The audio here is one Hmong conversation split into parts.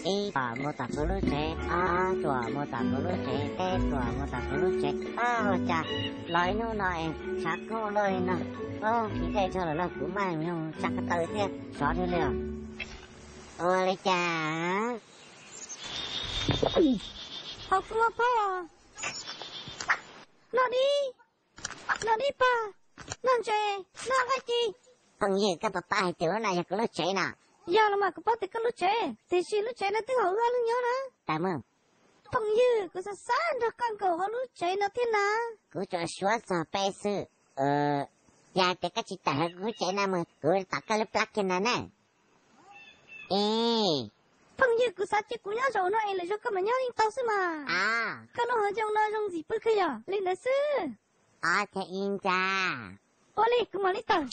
Ib tuam mus tom kuv lub tsev, ob tuam mus tom kuv lub tsev, peb tuam mus tom kuv lub tsev. Ua cas los ib hnub no es tshav kub luaj li no. Ub, kev dej tshaj lawm los kuv maj mus tsa ko taw thiab sov thiab li os. Ua li cas? Hauv kuv muaj phauj. Noj dib, noj dib pag, noj ntses, noj nqaij ci. Phooj ywg, koj puas paub hais tias lub no yog kuv lub tsev no? Yog los mas kuv paub tias koj lub tsev, tiam sis lub tsev no twb haum wb ob leeg nyob na. Tawm mus. Phooj ywg, kuv xav xav nrog koj nkaum hauv lub tsev no thiab na. Kuv tsuas suav txog peb xwb. Yog hais tias koj tsis tawm hauv kuv lub tsev no mus, kuv tom koj lub plab kiag no na. Ib, phooj ywg, kuv xav cia kuv nyob zaum no es lwm zaus koj mam nyob yeej tau xwb mas. Koj lub hauv ncoo no zoo ntxim pw kawg yog li ntawd xwb. Ob thiab ib ntag. Ua li kuv mam li tawm.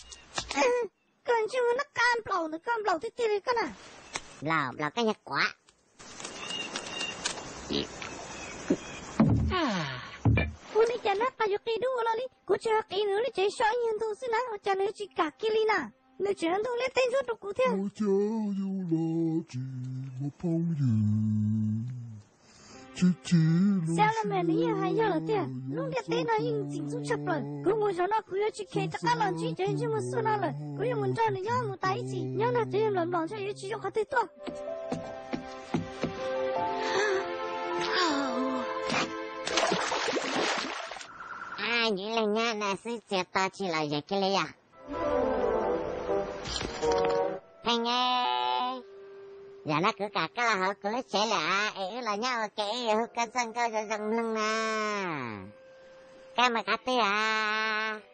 Koj ntsej muag nab qa nplaum ntawm koj nplaum tiag tiag li koj na. Nplaum, nplaum koj nyuag quav. Ua li cas nab qa yuav qis dub ua luaj li? Kuv tsis ho qiv nws lub cev so ib nyuag ntu xwb na, ua cas nws tsis kam kiag li na? Nws tseem ntuj liab teb ntsuab rau kuv thiab. Ua cas yus los tsis muaj phooj ywg? Xav los mas nws yeej hais yog lawm tiag, lub ntiaj teb no yeej txim ntxub tshaj plaws. Kuv mus zaum no kuv yuav tsis kheev rov qab los ntsib cov ntsej muag xuaj no lawm, kuv yuav mus nrog nws nyob mus tas ib txhis, nyob nrog cov yawg nplaum nplaum ntshe yuav tsis zoo qhov twg tuaj. Nyob leej nyob no xwb txias to tsis los zem kiag li yom. Pheej, yam no kuv kam koj los hauv kuv lub tsev lawm es wb los nyob ua ke, wb yuav hu koj txoj nkauj zoo zoo mloog na. Koj mus qhov twg os?